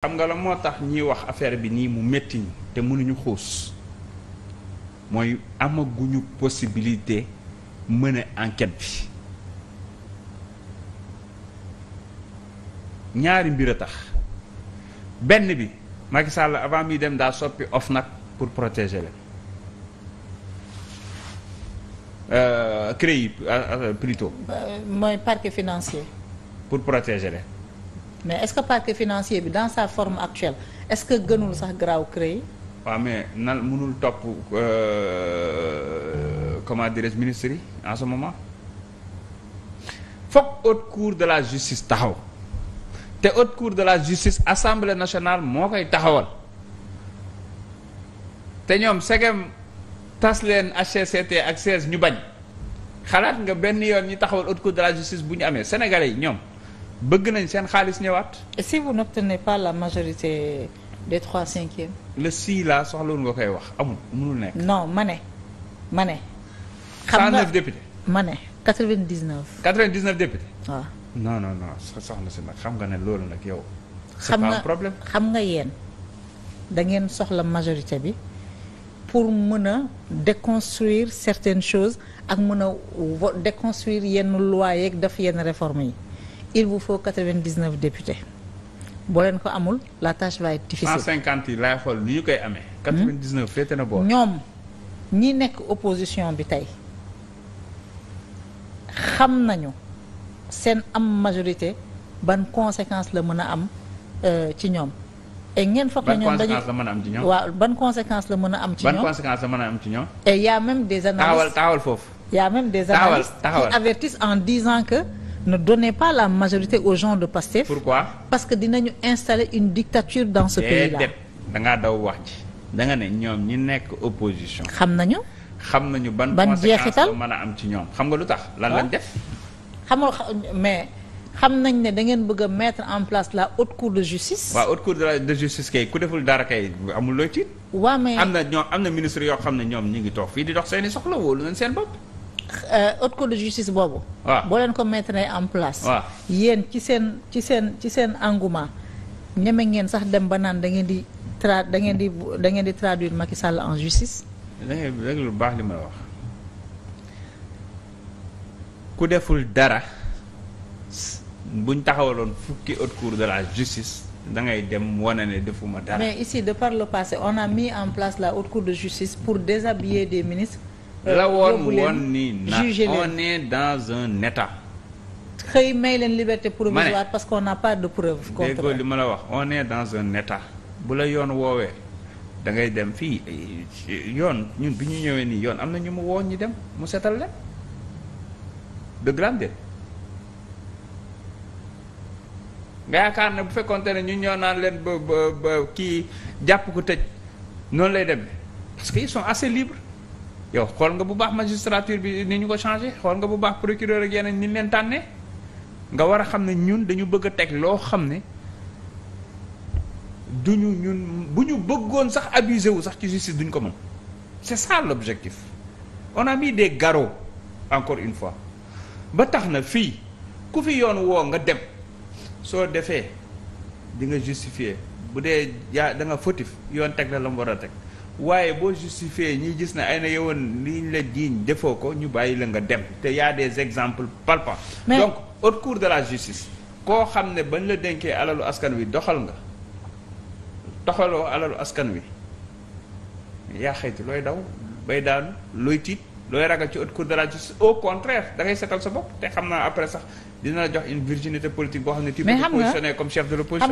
xam nga la moo tax ñiy wax affaire bi nii mu métti ñu te mënuñu xuus mooy amaguñu possibilité mën a enquête bi ñaari mbir a tax benn bi Macky Sall avant muy dem daa soppi OFNAC pour protéger leen CREI plutôt. mooy parquet financier. pour protéger leen. mais est-ce que parquet financier bi dans sa forme actuelle est-ce que gënul sax garaaw CREI. waaw mais nan mënul topp comment dirais-je ministre yi en ce moment foog haute cour de la justice taxaw te haute cour de la justice assemblée nationale moo koy taxawal te ñoom segem tas leen HCCT ak 16 ñu bañ xalaat nga benn yoon ñi taxawal haute cour de la justice bu ñu amee sénégalais yi ñoom bëgg nañ seen xaalis ñëwaat. et si vous n'obtenez pas la majorité des 3/5 le si la soxlawul nga koy wax amul mënul nekk. non ma ne. xam nga 109 députés. ma ne 99. 99 députés. waaw. non soxna si nag xam nga ne loolu nag yow. c'est pas un problème. xam nga yéen da ngeen soxla majorité bi pour mën a déconstruire certaines choses ak mën a déconstruire yenn lois yeeg def yenn réformes yi. il vous faut 99 députés boo leen ko amul la tâche va être difficile. 150 yi laay xool ni ñu koy amee. 99 féete na boor. ñoom ñi nekk opposition bi tey xam nañu seen am majorité ban conséquence la mën a am ci ñoom. et ngeen foog na ñoom dañuy ban conséquence la mën a am ci ñoom. waaw ban conséquence la mën a am ci ñoom. ban conséquence la mën a am ci ñoom. et y a même des analystes taxawal foofu. y a même des analystes qui avertissent en disant que. ne donnez pas la majorité aux gens de Pastef. Pourquoi? Parce que dinañu installer une dictature dans ce pays-là. da ngaa daw wax ji da nga ne ñoom ñi nekk opposition. xam nañu ban conséquence la mën a am ci ñoom xam nga lu tax. lan lañ def. mais xam nañ ne da ngeen bëgg a mettre en place la haute cour de justice. waaw haute cour de justice kay ku deful dara kay amul looy tiit. waaw mais am na ministre yoo xam ne ñoom ñu ngi toog fii di dox seeni soxla wóolu nañ seen bopp. haute cour de justice boobu. waaw boo leen ko mettre en place. waaw yéen ci seen engouement ñeme ngeen sax dem ba naan da ngeen di traduire Macky Sall en justice. da ngay rek lu baax li ma la wax ku deful dara buñ taxawaloon fukki haute cour de la justice da ngay dem wane ne defuma dara. mais ici de par le passé on a mis en place la haute cour de justice pour déshabiller des ministres. la woon ni na on est dans un état. xëy may leen liberté provisoire parce qu'on n'a pas de preuve contre déggoo li ma la wax on est dans un état bu la yoon woowee da ngay dem fii yoon ñun bi ñu ñëwee nii yoon am na ñu mu woo ñu dem mu setal leen de grande nga yaakaar ne bu fekkoonte ne ñu ñoo naan leen ba kii jàpp ko tëj noonu lay demee parce que ils sont assez libres. yow xool nga bu baax magistrature bi ni ñu ko changé xool nga bu baax procureur ak yeneen ni leen tànnee nga war a xam ne ñun dañu bëgg a teg loo xam ne ñun bu ñu bëggoon sax abusé wu sax ci justice duñ ko mën c'est ça l'objectif on a mis des garrots encore une fois ba tax na fii ku fi yoon woo nga dem soo defee di nga justifier bu dee yaa da nga fautif yoon teg la mu war a teg waaye boo justifié ñi gis ne ay na yowoon liñ la jiiñ defoo ko ñu bàyyi la nga dem te y a des exemples palpants. donc haute cour de la justice koo xam ne bañ la dénkee alalu askan wi doxaloo alalu askan wi yaa xayti looy daw bay daanu looy tiit looy ragal ci haute cour de la justice au contraire da ngay setal sa bopp te xam naa après sax dina la jox une virginité politique boo xam ne tu peux te positionner comme chef de l'opposition.